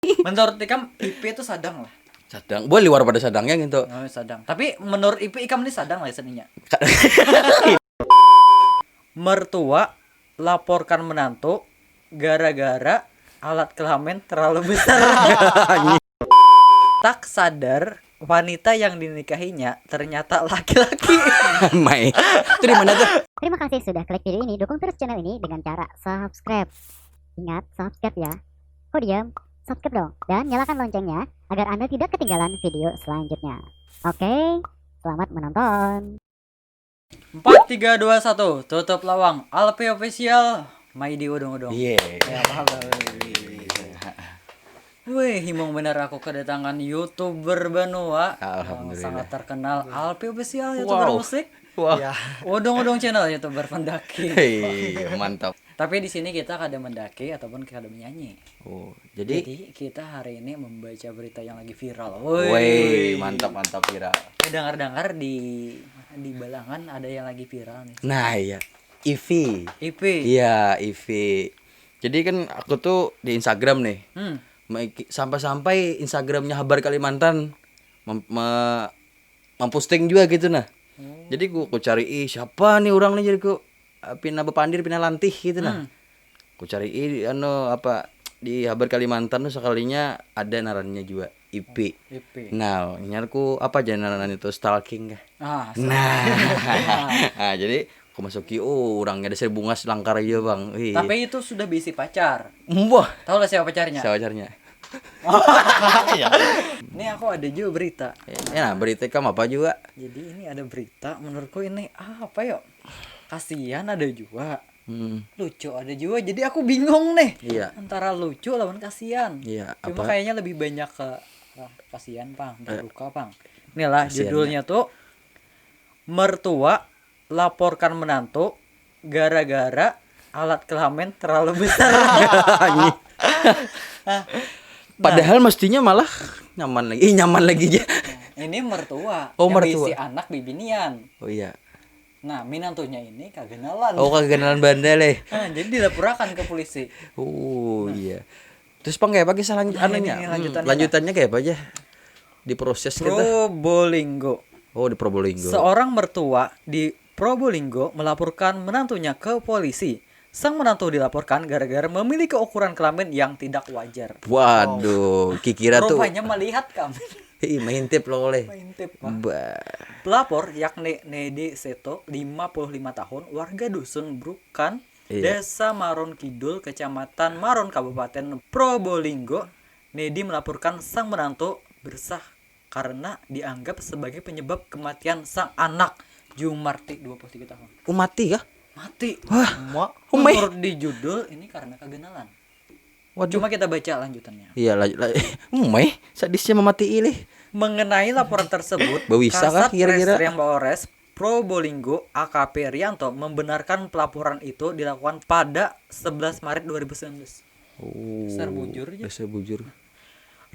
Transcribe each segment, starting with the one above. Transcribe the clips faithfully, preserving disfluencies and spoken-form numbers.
Menurut ikam, I P itu sadang lah. Sadang, boleh luar pada sadangnya gitu. Oh, sadang. Tapi menurut I P, ikam ini sadang lah seninya. Mertua laporkan menantu gara-gara alat kelamin terlalu besar. Tak sadar, wanita yang dinikahinya ternyata laki-laki. Mai. Itu di mana tuh? Terima kasih sudah klik video ini. Dukung terus channel ini dengan cara subscribe. Ingat, subscribe ya. Kok diam? Subscribe dong. Dan nyalakan loncengnya agar Anda tidak ketinggalan video selanjutnya. Oke, selamat menonton. Empat, tiga, dua, satu. Tutup lawang. Alpi Official. Mai di udung-udung. Iya. Ya, apa kabar? Wih, himung benar aku kedatangan YouTuber banua yang Alhamdulillah. Sangat terkenal. Alpi Official, YouTuber Wow. Musik. Wah. Ya. Udung-udung channel, YouTuber pendaki. Hei, mantap. Tapi di sini kita kada mendaki ataupun kada menyanyi. Oh, jadi Jadi kita hari ini membaca berita yang lagi viral. Woi, mantap, mantap, viral. Eh, dengar-dengar di di Balangan ada yang lagi viral nih. Nah, iya. I P. I P. Iya, I P. Jadi kan aku tuh di Instagram nih. Hmm. Maiki- Sampai-sampai Instagramnya Habar Kalimantan mem- me- memposting juga gitu nah. Jadi ku, ku cari, "Ih, siapa nih orang nih?" Jadi ku, ah, pina bepandir, pina lantih gitu nah. Hmm. Ku cari, "Ih, anu apa, di Habar Kalimantan tuh sekalinya ada narannya juga I P." I P. Nah, nyar ku apa aja naran itu, stalking kah? Ah, Nah. Nah, jadi ku masuki, oh, orangnya dasar bungas langkar aja, Bang. Wih. Tapi itu sudah bisi pacar. Wah, Tahu lah siapa pacarnya? siapa pacarnya? Ini aku ada juga berita. Ya, nah, berita kamu apa juga? Jadi ini ada berita, menurutku ini apa yo? Kasihan ada juga, Hmm. Lucu ada juga. Jadi aku bingung nih. Iya. Antara lucu lawan kasihan. Iya, Cuma apa? Kayaknya lebih banyak ke, ah, kasihan, pang, berduka, pang. Inilah Kasihan, judulnya tuh, mertua laporkan menantu gara-gara alat kelamin terlalu besar. Padahal mestinya malah nyaman lagi. Ih, nyaman lagi aja. Ini mertua Oh, yang mertua. Bisi anak bibinian. Oh iya. Nah, minantunya ini kaganalan. Oh, kaganalan banda leh. Nah, jadi dilaporakan ke polisi. Oh iya. Terus pang kayak apa kisah lanjut Nah, anunya? ini Hmm, lanjutannya. Lanjutannya kayak apa aja? Diproses gitu. Probolinggo. Oh, di Probolinggo. Seorang mertua di Probolinggo melaporkan menantunya ke polisi. Sang menantu dilaporkan gara-gara memiliki ukuran kelamin yang tidak wajar. Waduh, kikira tuh. Rupanya melihat kami. Ih, maintip lo oleh. Maintip, Pak. Bah. Pelapor yakni Nedi Seto, lima puluh lima tahun, warga dusun Brukan, Iya. Desa Maron Kidul, Kecamatan Maron, Kabupaten Probolinggo. Nedi melaporkan sang menantu bersah karena dianggap sebagai penyebab kematian sang anak, Jumarti, dua puluh tiga tahun. Oh, mati kah? Mati. Wah. Mak, Umai. Menurut di judul ini karena kaganalan. Waduh. Cuma kita baca lanjutannya. Iya, la, la, umai, sadisnya memati ilih. Mengenai laporan tersebut, Bawisa kah Kasat kira-kira? Reskrim Polres Probolinggo A K P Rianto membenarkan pelaporan itu dilakukan pada sebelas Maret dua ribu sembilan belas. Oh. Dasar bujur aja. Dasar bujur.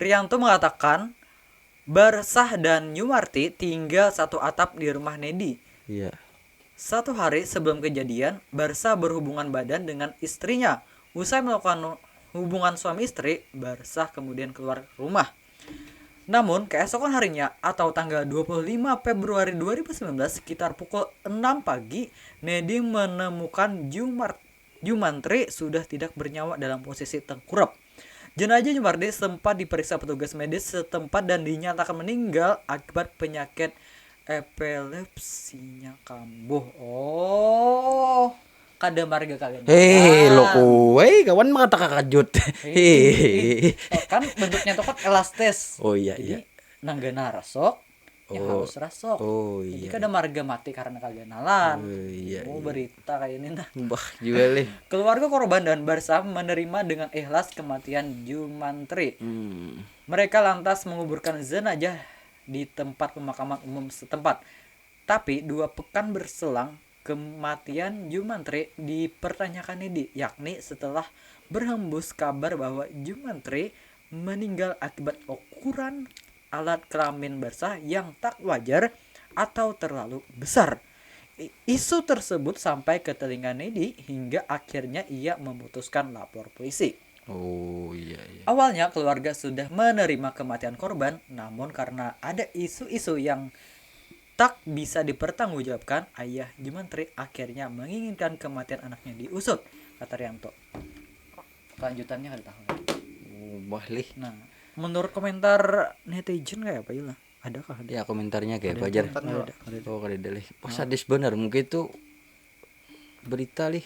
Rianto mengatakan, Barsah dan Nyumarti tinggal satu atap di rumah Nedi. Iya. Satu hari sebelum kejadian, Barsah berhubungan badan dengan istrinya. Usai melakukan hubungan suami istri, Barsah kemudian keluar rumah. Namun, keesokan harinya atau tanggal dua puluh lima Februari dua ribu sembilan belas, sekitar pukul enam pagi, Nedi menemukan Jumar-, Jumantri sudah tidak bernyawa dalam posisi tengkurap. Jenazah Jumardi sempat diperiksa petugas medis setempat dan dinyatakan meninggal akibat penyakit epilepsinya kambuh. Oh, kada marga kalian. Hei, lo kue kawan mengata kakajut. Hei. Eh, kan bentuknya tuh kan elastis. Oh iya, Jadi, iya. Nang ganal rasok, ya Oh. halus rasok. Oh, Jadi iya. Kada marga mati karena kaganalan. Oh, iya, Oh, iya. Berita kayak ini nah. Bah juga lih. Keluarga korban dan Barsam menerima dengan ikhlas kematian Jumantri. Hmm. Mereka lantas menguburkan jenazah di tempat pemakaman umum setempat. Tapi dua pekan berselang kematian Jumantri dipertanyakan Nedi, yakni setelah berhembus kabar bahwa Jumantri meninggal akibat ukuran alat kelamin Barsah yang tak wajar atau terlalu besar. I- Isu tersebut sampai ke telinga Nedi hingga akhirnya ia memutuskan lapor polisi. Oh iya iya. Awalnya keluarga sudah menerima kematian korban, namun karena ada isu-isu yang tak bisa dipertanggungjawabkan, ayah Jumantri akhirnya menginginkan kematian anaknya diusut, kata Rianto. Kelanjutannya kada tahu. Oh, bah lih. Nah, menurut komentar netizen kayak apa ya lah? Adakah ada? Ya komentarnya kayak apa aja. Komentarnya Ada, lah. ada. Oh kada ada lih. Oh sadis bener mungkin itu berita lih.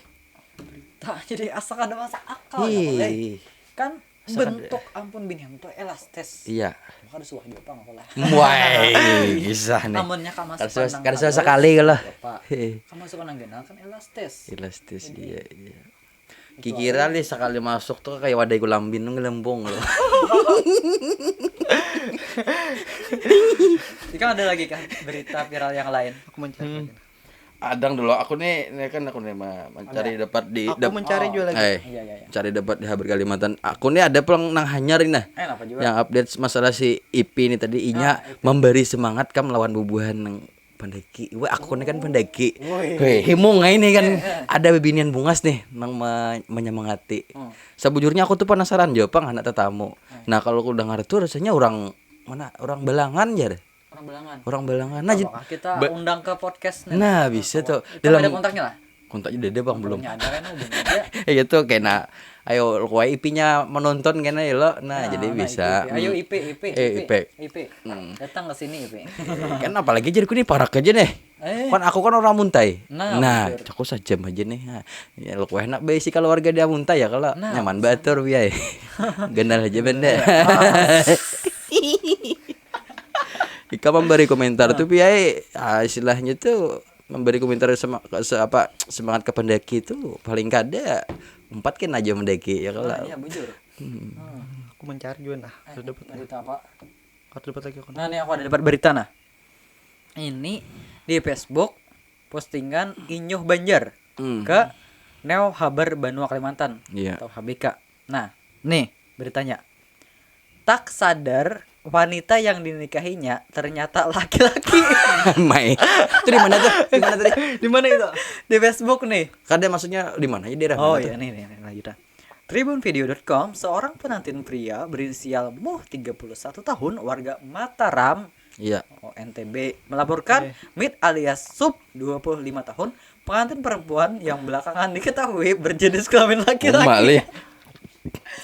Tak jadi asa kada masuk akal ya, boleh. Ih. Kan bentuk ampun binian tuh elastis. Iya. Maka ada suah juga apa lah. Muai kisah nih. Amunnya kamas Kada suah panang kada suah halus, sekali lah. Bapak. Heeh. Kamas panang ganal kan elastis. Elastis iya iya. Kikira lih sekali masuk tuh kayak wadai kulambin tuh ngelembung loh. Ini kan ada lagi kah berita viral yang lain? Aku mencari. Adang dulu aku nih ini kan aku nih ma- mencari dapat di Aku dap- mencari juga lagi. eh Iya iya iya. cari dapat di Haber Kalimantan. Aku nih ada pulang nang hanyar ini nah. Eh apa juga? Yang update masalah si Ipi ini tadi inya memberi semangat kam lawan bubuhan nang pendaki. Wah, aku ini kan pendaki. Weh, himung aja nih kan ada bebinian bungas nih nang me- menyemangati. Sebujurnya aku tuh penasaran juga pang anak tetamu. Nah, kalau aku dengar tuh rasanya orang mana orang Balangan jar. Orang Balangan. Orang Balangan. Nah, jid- Apakah kita undang ke podcast nih? Nah, bisa tuh. Kita ada kontaknya lah. Kontak aja deh bang belum. Punya ada kan hubungan aja. Ya gitu kayak nah ayo kue ipinya menonton kena ya lo. Nah, jadi Nah, bisa. Ipi, Ipi. Ayo Ipi, Ipi, Eh, Ipi, Ipi. Ipi. Datang ke sini Ipi. Kan apalagi jadi kuning parak aja nih. Eh. Kan aku kan orang Muntai. Nah, Nah, aku sajam aja nih. Nah, ya lo kue enak bae sih kalau warga dia Muntai ya kalau Nah, nyaman batur biaya. Ganal aja benda. Ika memberi komentar tuh biaya ah, istilahnya tuh memberi komentar sama se- apa semangat ke pendaki tuh paling kada empat kan aja mendaki ya kalau. Nah, iya bujur. Hmm. Aku mencari juga nah. Harus dapat. Berita apa? Harus dapat lagi aku. Nah, ini aku ada dapat berita nah. Ini di Facebook postingan Inyuh Banjar Hmm. ke Neo Haber Banua Kalimantan Iya. atau H B K. Nah, nih beritanya. Tak sadar wanita yang dinikahinya ternyata laki-laki. Mai. Itu di mana tuh? Di mana tadi? Di mana itu? Di Facebook nih. Kada maksudnya di mana ya daerah Oh mana tuh? Iya nih nih nih, lanjut dah. Tribunvideo dot com, seorang pengantin pria berinisial Muh tiga puluh satu tahun warga Mataram, Iya. oh, N T B, melaporkan Mit alias Sup dua puluh lima tahun, pengantin perempuan yang belakangan diketahui berjenis kelamin laki-laki. Malih.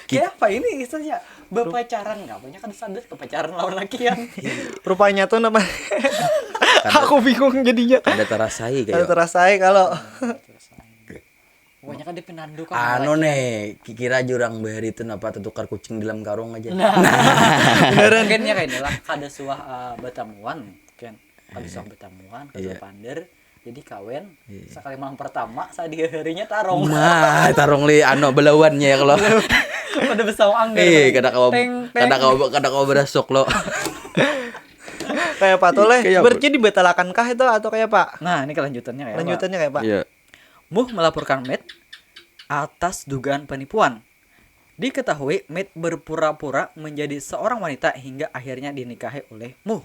Kayak apa ini istilahnya? Berpacaran nggak banyak kan sadar kepacaran lawan laki yang Rupanya tuh nama. Aku bingung jadinya. Ada terasai Ada kayak. terasai kalau banyak kan di penandu kan Anu laki. Nih, kikira jurang bahari itu napa tertukar kucing dalam karung aja. Nah, mungkin ya kayak inilah kada suah uh, batamuan kan. Kada suah batamuan, kada suah Iya. pander. Jadi kawin sekali malam pertama saat dia harinya tarung. Mah, tarung li anu belawannya ya kalau. Pada besawang Eh, kada kawa Teng, teng. kada kawa kada kawa berasuk lo. Kayak apa tuh leh? Kayak apa? Berarti dibatalakan kah itu atau kayak apa? Nah, ini kelanjutannya kayak apa? Lanjutannya kayak apa? Iya. Muh melaporkan Mit atas dugaan penipuan. Diketahui Mit berpura-pura menjadi seorang wanita hingga akhirnya dinikahi oleh Muh.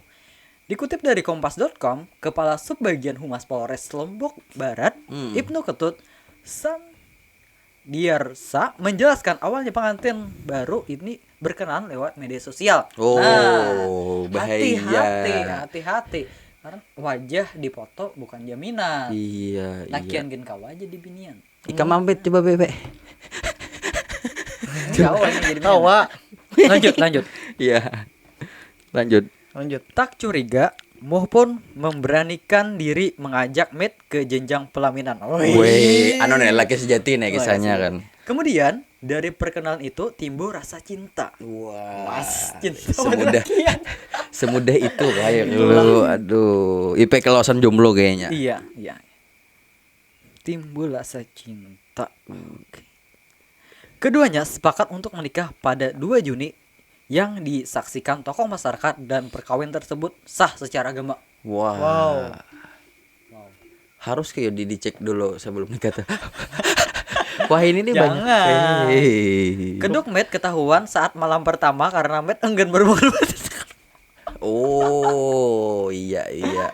Dikutip dari kompas dot com, Kepala Subbagian Humas Polres Lombok Barat, Hmm. Ibnu Ketut Sandiarsa menjelaskan awalnya pengantin baru ini berkenalan lewat media sosial. Oh, Nah, bahaya. Hati-hati, hati-hati. Karena wajah di foto bukan jaminan. Iya, iya. Lakian gin kawa aja di binian. Ika mampet coba bebek. Kawa ini jadi binian. Kawa. Lanjut, lanjut. Iya. Lanjut. Lanjut. Tak curiga, Muh pun memberanikan diri mengajak Mit ke jenjang pelaminan. Wih. Weh, anu nih laki sejati nih kisahnya kan. Kemudian dari perkenalan itu timbul rasa cinta. Wah. Pas cinta. Semudah Kian. semudah itu kayak lu. Aduh, ipe kelosan jomblo kayaknya. Iya, iya. Timbul rasa cinta. Oke. Keduanya sepakat untuk menikah pada dua Juni yang disaksikan tokoh masyarakat dan perkawinan tersebut sah secara agama. Wah. Wow. Harus kayak di dicek dulu sebelum nikah tuh. Wah ini nih banyak. Jangan. Hei. Keduk Met ketahuan saat malam pertama karena Met enggan berhubungan. Oh iya iya.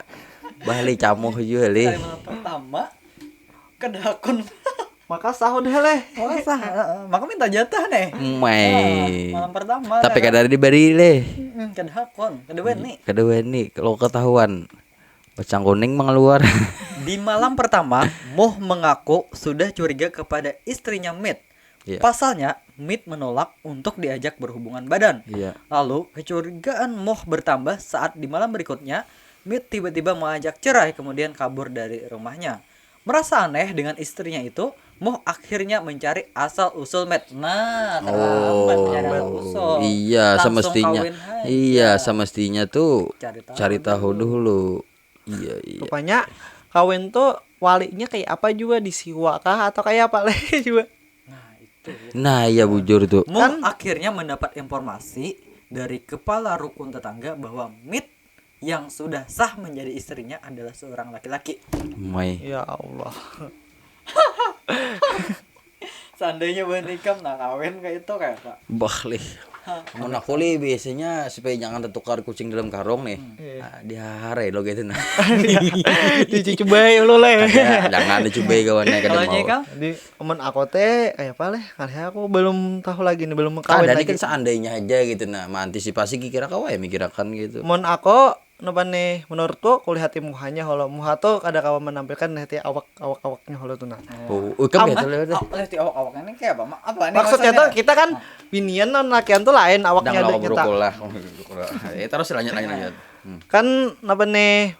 Bali camuh juga lih. Malam pertama kedakun. Maka sahud hele. Oh, sah. Heeh. Maka minta jatah nih. Mai. Malam pertama. Tapi kada ada diberi leh. Hmm, kada hakon, kada wani. Kada wani kalau ketahuan. Bacang kuning mengeluar. Di malam pertama, Moh mengaku sudah curiga kepada istrinya Mit. Iya. Pasalnya, Mit menolak untuk diajak berhubungan badan. Iya. Lalu, kecurigaan Moh bertambah saat di malam berikutnya, Mit tiba-tiba mengajak cerai kemudian kabur dari rumahnya. Merasa aneh dengan istrinya itu, Moh akhirnya mencari asal usul Mit. Nah, terlambat Oh, mencari asal usul. Iya, Langsung semestinya. Kawin haja. Iya, semestinya tuh Cari tahu cari tahu dulu. Iya, iya. Rupanya kawin tuh walinya kayak apa juga, disiwa kah atau kayak apa leh juga? Nah, itu. Nah, iya bujur tuh. Moh akhirnya mendapat informasi dari kepala rukun tetangga bahwa Mit yang sudah sah menjadi istrinya adalah seorang laki-laki. Mai. Ya Allah. Seandainya buhan ikam nah kawin kayak itu kayak apa? Bah lih. Mun aku lih biasanya supaya jangan tertukar kucing dalam karung nih. Nah, diharai lo gitu nah. Dicucubai lo leh. Ya, jangan dicubai kawannya kada Kalau mau. Nyai Kang? Jadi amun aku teh kayak apa leh? Ngalih aku belum tahu lagi nih, belum kawin Kada lagi. Nih kan seandainya aja gitu nah, mengantisipasi kira kawa ya mikirakan gitu. Mun aku napa nih, menurutku kulihat di muhanya holo. Muha tuh kada kawa menampilkan hati awak awak awaknya holo tuh nah. Oh, oh, ikam Am- gitu leh. ah, Lihat di awak-awaknya ini kayak apa? Ma- Apa nih Maksudnya tuh nih? kita kan binian non lakian tuh lain awaknya Jangan ada aku kita. berukul lah. Eh terus lanjut lanjut lanjut. Hmm. Kan napa nih,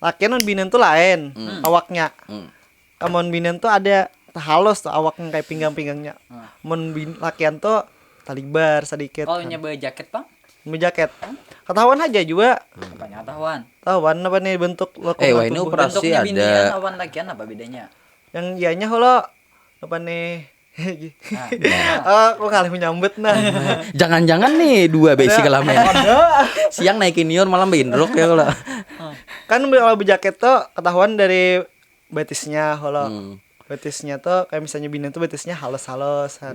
lakian non binian tuh lain awaknya. Hmm. Amun binian tuh ada tahalus tuh awaknya kayak pinggang-pinggangnya. Mun bin, lakian tuh talibar sedikit. Kalau nyoba jaket bang, Bejaket. Ketahuan aja juga. Apanya ketahuan? Tahuan apa nih bentuk lekuk Eh, wah, ini tubuh. operasi. Pasti Bentuknya ada. Binian lawan lakian apa bedanya? Yang ianya holo apa nih? Eh, aku kali menyambut nah. Jangan-jangan nih dua besi kelamin. Siang naikin niur malam baindrok ya kalau. Kan kalau bejaket tuh ketahuan dari betisnya holo. Hmm. Betisnya tuh kayak misalnya binian tuh betisnya halus-halus kan.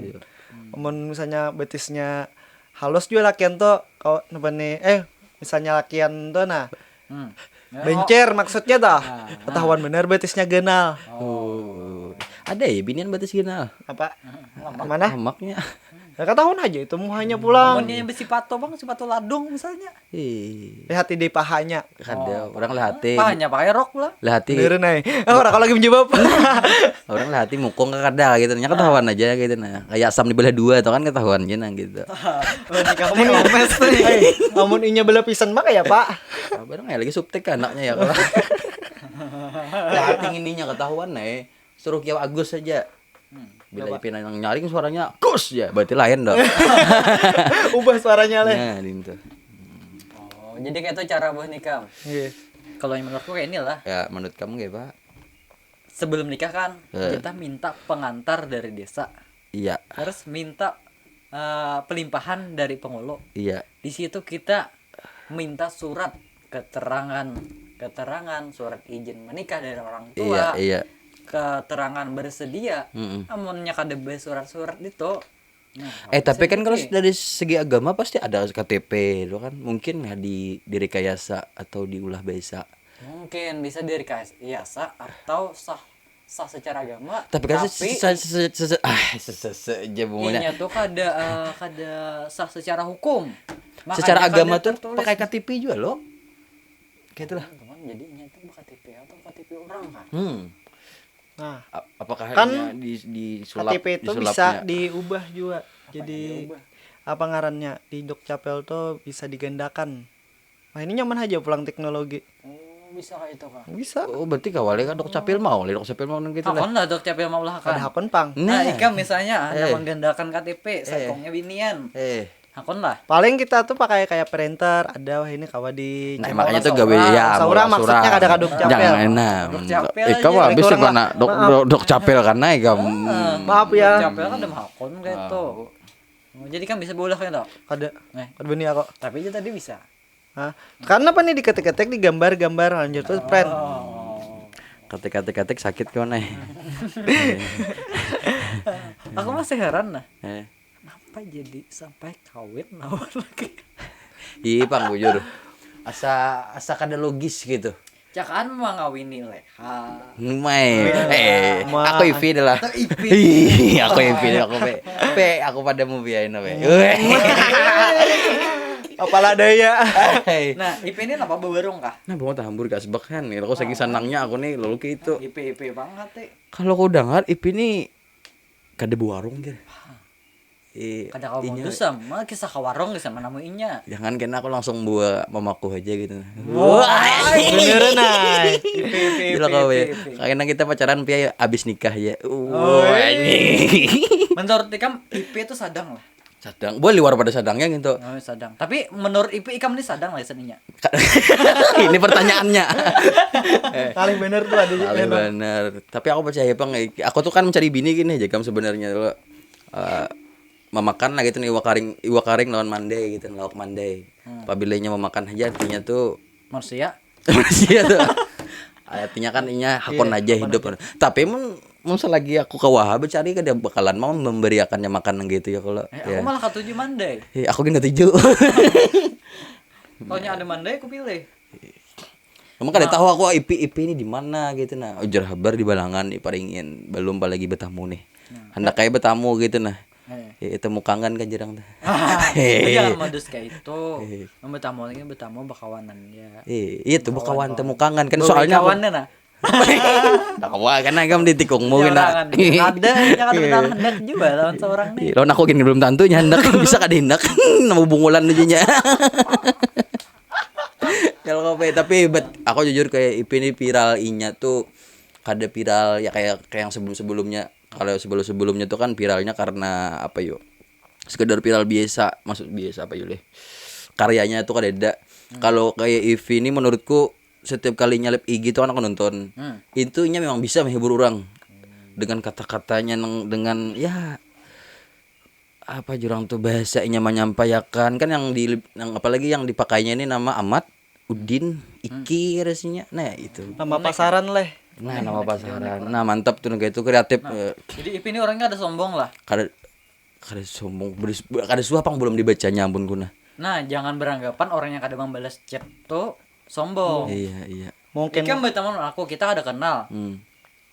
Amun misalnya betisnya halus juga lakian tuh kau napa nih, eh, misalnya lakian tuh nah Hmm. bencer maksudnya dah. Ketahuan benar betisnya ganal. Oh. Ada ya binian betis ganal. Apa? Mana? Lemaknya. Ya ketahuan aja itu muhanya pulang. Amunnya yang besi pato bang, sepatu ladung misalnya. Ih. Lihat di pahanya. Kada, orang lihati. Pahanya pakai rok lah. Lihati. Beneran ai. Oh, orang lagi menjawab. Orang lihati mukung ke kada gitu. Nya ketahuan aja gitu nah. Kayak asam dibelah dua tuh kan ketahuan aja nah gitu. Wah, ini kamu nih omes nih. Eh, amun inya bela pisan mah kayak apa? Ah, barang ya lagi subtek anaknya ya kalau. Lihati ininya ketahuan nah. Suruh kiau Agus saja. Bila ipin yang nyaring suaranya Gus ya, berarti lain dong. Ubah suaranya leh. Nah, dintu. Oh, jadi kayak itu cara buah nikah. Iya. Kalau yang menurutku kayak inilah. Ya, menurut kamu gak, Pak? Sebelum nikah kan Eh. kita minta pengantar dari desa, Iya. terus minta eh, pelimpahan dari penghulu. Iya. Di situ kita minta surat keterangan, keterangan surat izin menikah dari orang Iya, tua, iya. Keterangan bersedia. Mm-mm. Amunnya kada surat-surat itu. Nah, Eh, tapi kan kalau sedikit. Dari segi agama pasti ada K T P itu kan. Mungkin ya di direkayasa atau diulah baisa. Mungkin bisa direkayasa atau sah, sah secara agama. Tapi kan se- tapi se- se- se- se- ah, se- se- se- aja bunyinya. Ianya tuh kada eh, kada sah secara hukum. Makanya Secara kada agama tuh tertulis. Pakai K T P juga loh. Kayak itulah. Teman, jadi ianya tuh K T P atau K T P orang kan? Hmm. Nah, A- Apakah Kan inya di, disulap, K T P itu disulapnya? Bisa diubah juga. Jadi diubah? Apa ngarannya di Dukcapil tuh bisa digandakan. Nah, ini nyaman aja pulang teknologi. Oh, bisa kayak itu kan. Bisa. Oh, berarti kawalnya kan Dukcapil mau, Dukcapil mau nang gitu lah. Hakon lah Dukcapil maulah kan. Ada hakon pang. Nah, Nah. Ikam misalnya ada Eh. menggandakan K T P, Eh. saikongnya binian. Eh, Hakon lah. Paling kita tuh pakai kayak printer, ada wah ini kawa di nah cek makanya orang tuh gawe saurang, ya saurang murah maksudnya surah. Kada ka Dukcapil. Jangan nah. Dukcapil Ikam aja. Habis Kurang kena lah. dok Maaf. dok Dukcapil karena ikam. Hmm. Maaf ya. Dukcapil kan ada hakon kayak itu. Oh, jadi kan bisa beulah kayak itu. Kada. Nih. Kada bani aku. Tapi itu tadi bisa. Hah? Karena apa nih diketik-ketik di gambar-gambar lanjut tuh friend. Oh. Ketik ketik ketik sakit kau nih. Aku masih heran nah. Eh. Kenapa jadi sampai kawin lawan lagi? Iya pang bujur. Asa asa kada logis gitu. Jakaan mangawini leha. Mai. Eh, Ma- aku Ipi dah lah. Atau Ipi. Ih, aku Ipi dah aku Pe. Pe, aku pada movie aja Pe. Weh. Apalah daya. Hei. Nah, Ipi ini kenapa bewarung kah? Nah, bangun tahambur gasbek kan. Aku saking senangnya aku nih lalu ke itu. Ipi Ipi banget teh. Kalau kau dengar Ipi nih kada bewarung gitu. Eh, Kada kau inya- modus sama kisah ke warung kisah mana inya. Jangan kena aku langsung buat mamaku aja gitu. Beneran ay. Ipi Ipi Gila Ipi kau Ipi. ya. Ipi. Karena kita pacaran pia abis nikah ya. Oh, Wah, anjing. Menurut ikam Ipi itu sadang lah. Sadang. Boleh luar pada sadangnya gitu. Oh, sadang. Tapi menurut Ipi ikam ini sadang lah seninya. Ini pertanyaannya. Kalih bener tuh ada Paling bener. Tapi aku percaya bang. Aku tuh kan mencari bini gini aja kan sebenarnya lo eh, memakan lah gitu nih iwak karing iwak karing lawan mandai gitu lauk mandai. Apabila inya memakan aja artinya tuh Manusia. manusia tuh. Artinya kan inya hakon aja hidup. Tapi mun mun selagi aku kawaha bercari kada bakalan mau memberiakannya makan gitu ya kalau. Eh, aku malah katuju mandai. Eh, aku gini katuju. Kalau ada mandai aku pilih. Emang kada tahu aku ipi ipi ini di mana gitu nah. Ujar habar di balangan diparingin belum lagi bertamu nih. Hendak kayak bertamu gitu nah. Eh. Ya, itu mukangan kan jarang tuh. Itu jangan modus kayak itu. Yang bertamu lagi bertamu bakawanan ya. Eh, iya tuh bakawan temu kangen kan soalnya aku Kawannya nah. Nah, kawan kan agam di tikungmu kena. Jangan ada jangan kenal hendak juga lawan seorang nih. Lawan aku gini belum tentu nya hendak bisa kada hendak nama bungulan aja nya. Kalau kopi tapi bet aku jujur kayak Ipi ini viral inya tuh kada viral ya kayak kayak yang sebelum sebelumnya. Kalau sebelum sebelumnya tuh kan viralnya karena apa yuk? Sekedar viral biasa, maksud biasa apa yuk leh? Karyanya tuh kada ada. Kalau kayak Ivi ini menurutku setiap kalinya live I G tuh kan aku nonton. Intinya memang bisa menghibur orang dengan kata-katanya nang dengan ya apa jurang tuh bahasanya menyampaikan kan yang di yang apalagi yang dipakainya ini nama Amat Udin Iki rasanya nah itu Nama pasaran leh. Nah nama pasaran nah mantap tuh kayak itu kreatif eh, Jadi Ipi ini orangnya ada sombong lah. kada kada sombong beres kada suah pang belum dibacanya ampun kuna Nah, jangan beranggapan orang yang kada membalas chat tuh sombong. Iya iya Mungkin Ikam berteman aku, kita kada kenal. hmm.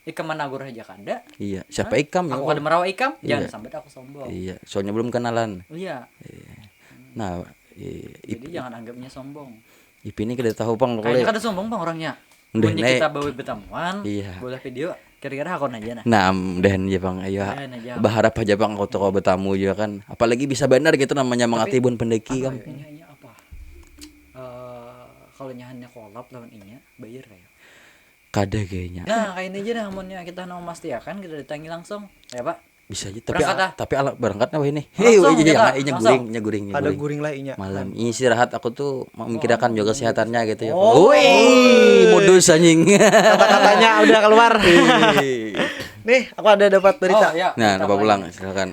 Ikam menagur aja kada. Iya siapa ikam ya Aku Allah? Kada merawa ikam, jangan Iya. Sampai aku sombong. Iya soalnya belum kenalan Iya. nah iya, Jadi jangan anggapnya sombong. Ipi ini kada tahu pang Kayaknya kalau kada sombong bang orangnya. Udah, Punya Nek. Kita bawa bertemuan, Iya. Bola video, kira-kira hakon aja nah. Nah, mudahan ya bang, ayo Mudahan aja. Berharap aja bang kau tuh kau bertamu juga kan. Apalagi bisa benar gitu namanya mengatibun pendaki kan. Inya, inya apa? Eh, kalau nyahannya kolab lawan inya, bayar kayak. Kada kayaknya. Nah, kayak ini aja dah, amunnya kita mau memastikan kita datangi langsung, ya pak. Bisa aja tapi Berangkat, ala, ah. tapi ala berangkat apa ini? Langsung Hei, kita, jangan ini langsung. Guring, nya guring, nya Ada guring. Guring lah inya. Malam ini istirahat aku tuh memikirkan juga kesehatannya gitu ya. Oh. Wih, modus anjing. Kata-katanya udah keluar. Hei. Nih, aku ada dapat berita. Oh, ya, Nah, kita coba apa pulang lagi? Silakan.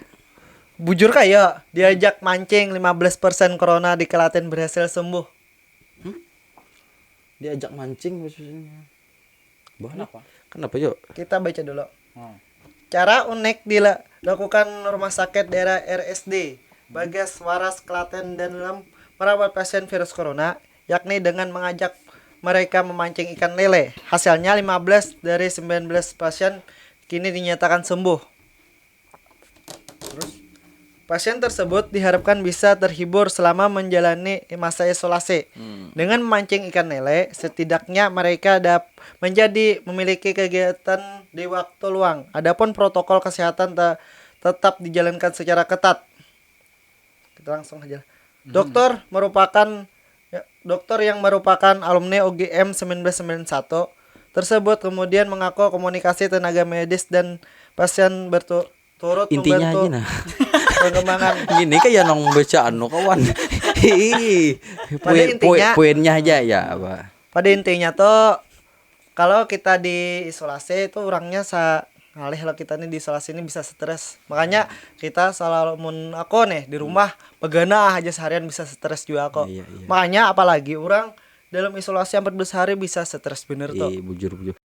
Bujur kayo, diajak mancing lima belas persen corona di Kelaten berhasil sembuh. Diajak mancing khususnya. Bah, Kenapa? Kenapa yuk? Kita baca dulu. Hmm. Cara unik dilakukan rumah sakit daerah R S D Bagas Waras Kelaten dan dalam merawat pasien virus corona, yakni dengan mengajak mereka memancing ikan lele. Hasilnya lima belas dari sembilan belas pasien kini dinyatakan sembuh. Pasien tersebut diharapkan bisa terhibur selama menjalani masa isolasi. Dengan memancing ikan lele, setidaknya mereka dap menjadi memiliki kegiatan di waktu luang. Adapun protokol kesehatan te- tetap dijalankan secara ketat. Kita langsung aja. Dokter merupakan ya, dokter yang merupakan alumni U G M sembilan belas sembilan satu tersebut kemudian mengaku komunikasi tenaga medis dan pasien bertu- turut Intinya membantu aja nah. Pengembangan. Gini kayak nong baca anu kawan. Ih, Pada poin- intinya- poin- poinnya aja ya apa? Pada intinya tuh kalau kita di isolasi itu orangnya sa ngalih lah kita nih di isolasi ini bisa stres. Makanya kita selalu mun aku nih di rumah begana aja seharian bisa stres juga aku. Iya, iya. Makanya apalagi orang dalam isolasi empat belas hari bisa stres bener tuh. Ih, bujur bujur.